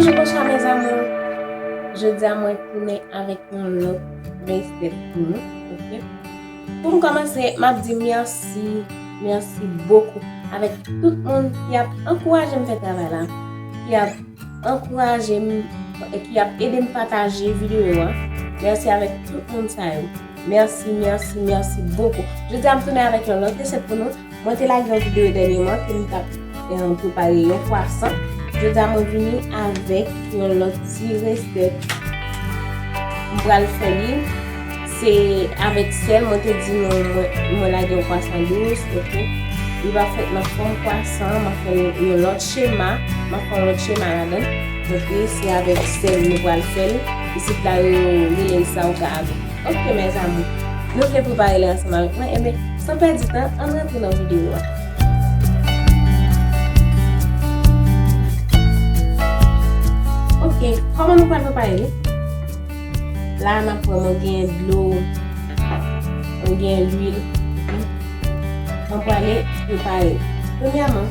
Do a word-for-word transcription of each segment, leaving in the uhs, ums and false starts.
Bonjou, bonswa, mes amours. Jodi a, mwen tounen avèk yon lòt resèt pou nou, oke? Pou m kòmanse, m ap di mèsi, mèsi bokou avèk tout moun ki ap ankouraje m fè travay la, ki ap ankouraje m, ki ap ede m pataje videyo a. Mèsi avèk tout moun sa yo. Mèsi, mèsi, mèsi bokou. Jodi a, m tounen avèk yon lòt resèt pou nou. Mwen te lage yon videyo dènyèman ke m t ap, eh, prepare yon kwasan. Jodi a, mwen vini avèk yon lòt ti resèt. M pral fè li. Se avèk sèl, mwen te di nou, mwen, mwen lage yon kwasan dous, oke? Li pa fèt nan fòm kwasan, m ap fè yon, yon lòt chema, m ap fè yon lòt chema ladan. Oke, se avèk sèl nou pral fè l. Isit la, yo rele l sa ou ka avèk. Oke, mes amours. Nou vle prepare li ansanm avèk mwen? Enben, san pèdi tan, ann rantre nan videyo a. Oke, kòman nou pral prepare li? La, m ap pran, mwen gen dlo, mwen gen lwil. Mwen prale prepare. Premyèman,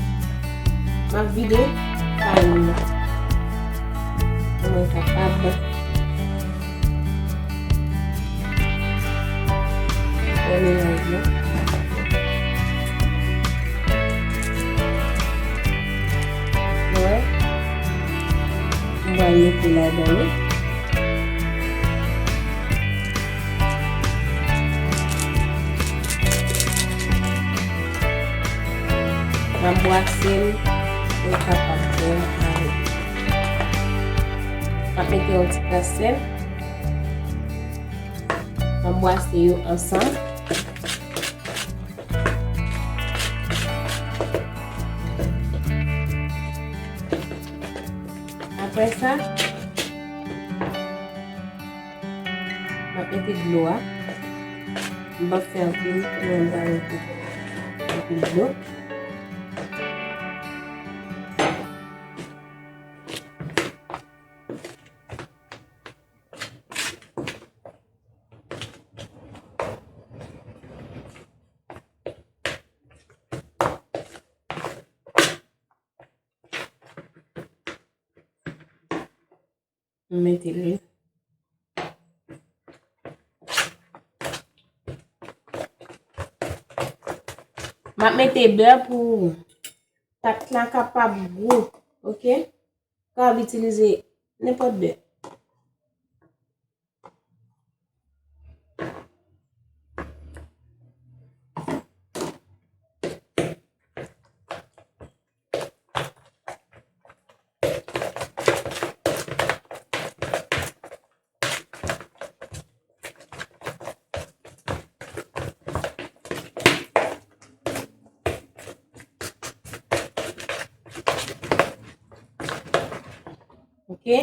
m ap vide farin nan. Pou mwen kapab fè melanj lan. Mwen, mwen mete ladan li. M ap bwase l pou l kapab byen kare. M ap mete yon ti kras sèl. M ap bwase yo ansanm. Apre sa, m ap mete dlo a. M p ap fè anpil, mwen pa mete anpil dlo. M mete lwil. M ap mete bè pou tat la kapab gou, oke? Kapab itilize nenpòt bè. Oke.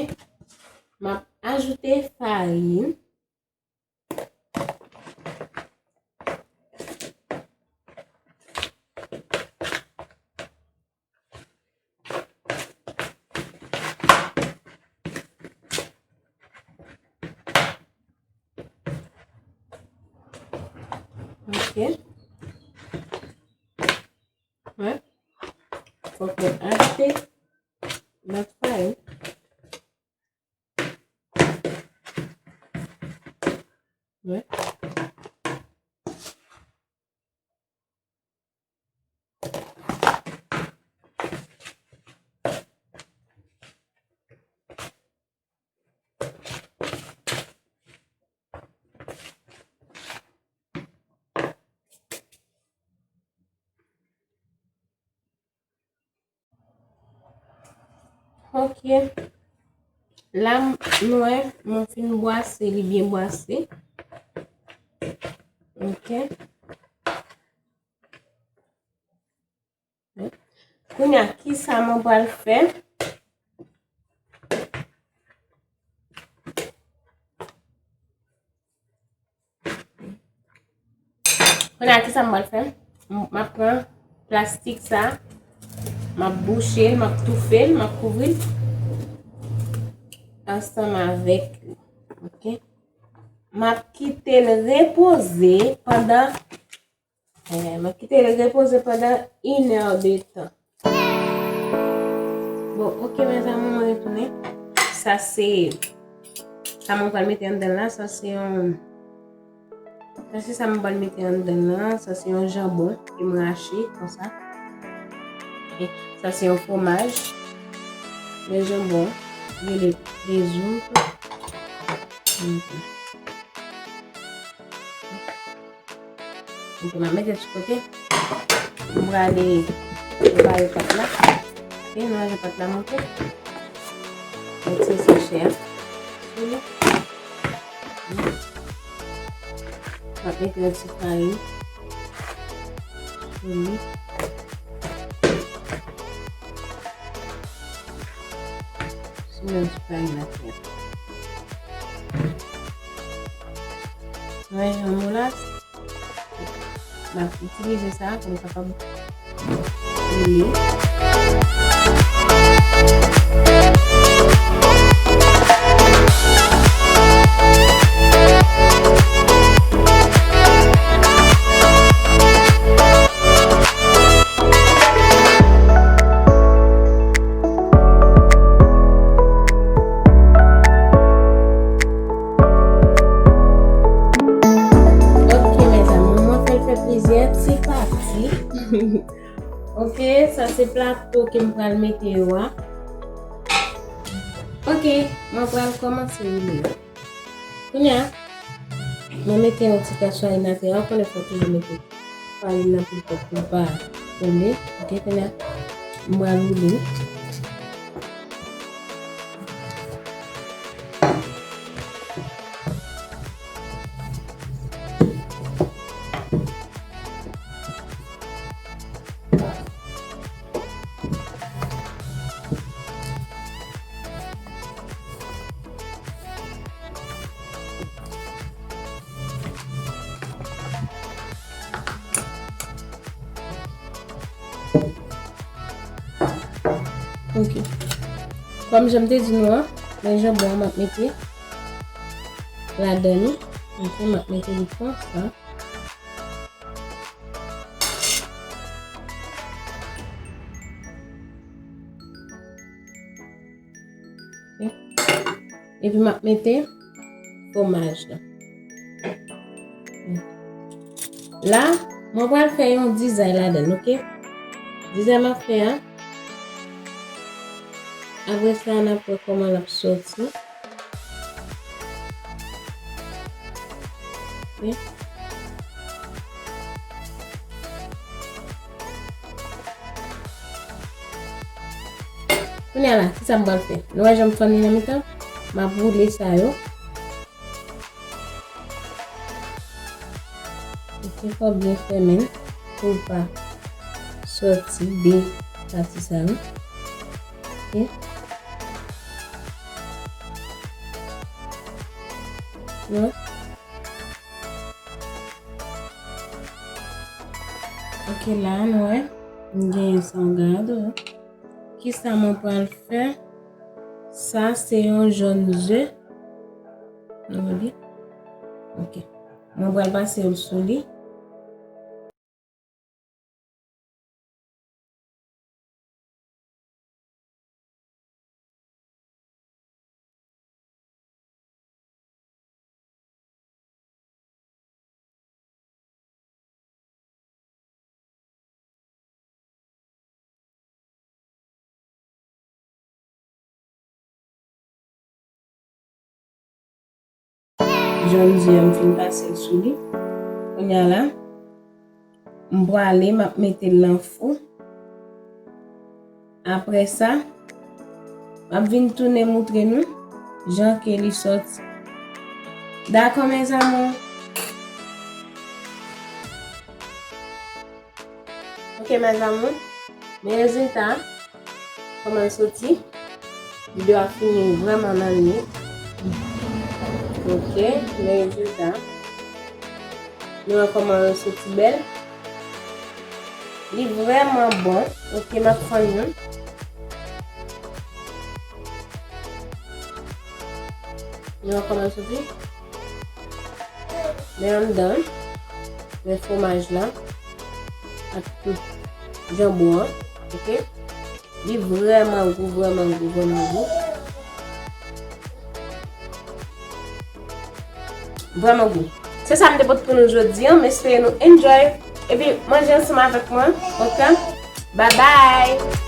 M ap ajoute farin. Ok. Wè. Fòk mwen ajoute lòt farin. Wè. Ok. La, m, nou wè, mwen fin bwase, li byen bwase. Ok. Kounye a, kisa mwen pral fè? Kounye a, kisa m pral fè? M, m ap pran plastik sa, m ap bouche l, m ap toufe l, m ap kouvri l ansanm avèk li. Ok? M ap kite l repoze pandan Eh, mwen kite l repoze pandan inè de tan. Bon, ok, mes amours, mwen retounen. Sa se, sa mwen pral mete anndan la, sa se yon, sa se sa mwen pral mete anndan la, sa se yon janbon ke mwen rache konsa. E sa se yon fwomaj, yon janbon, rele prezout. Ok, m ap mete sou kote. M prale prepare pat la. Ok, nou ranje pat la monte. Mete sachet a sou li. M ap mete yon ti farin sou li. Sou yon ti farin atè. Mwen, yon molas. M ap itilize sa pou m kapab boule. Ok, mezanmi, mwen fè l fè plizyè ti pati. Ok, sa se plato ke m pral mete yo a. Ok, mwen pral kòmanse woule yo. Kounye a, mwen mete yon ti kras farin atè a, ou konnen fò toujou mete farin nan pou l pa kole. Ok, kounye a, m pral woule. Ok. Kòm jan m te di nou an, men janbon an m ap mete ladan li. Ok, m ap mete li konsa. Ok. Epi m ap mete fwomaj la. La, mwen pral fè yon dizay ladan l, ok? Dizay m ap fè a, apre sa, n ap wè kòman l ap sòti. Ok. Kounye a la, kisa m pral fè? Nou wè jan m fann li nan mitan? M ap woule sa yo. Ok, fò byen fèmen l pou l pa sòti de pati sa yo. Ok. Bon. Ok, la, nou wè, m genyen sa w gade. Kisa mwen pral fè? Sa se yon jòn ze. Nou wè li? Ok. Mwen pral pase l sou li. Jòn ze a m fin pase l sou li. Kounye a la, m prale, m ap mete l nan fou. Apre sa, m ap vin tounen moutre nou jan ke li sòti. Dakò, mes amours? Ok, mes amours, men rezilta, kòman l soti. Videyo a fini vrèman nan li. Ok, men rezilta. Nou wè kòman l soti bèl. Li vrèman bon. Ok, m ap fann nou. Nou wè kòman l soti. Men anndan, men fwomaj la, ak tout janbon an, ok? Li vrèman gou, vrèman gou, vrèman gou. vrèman gou. Se sa m te pote pou nou jodi a, m espere nou enjoy. Epi manje ansanm avèk mwen, ok? Bye bye!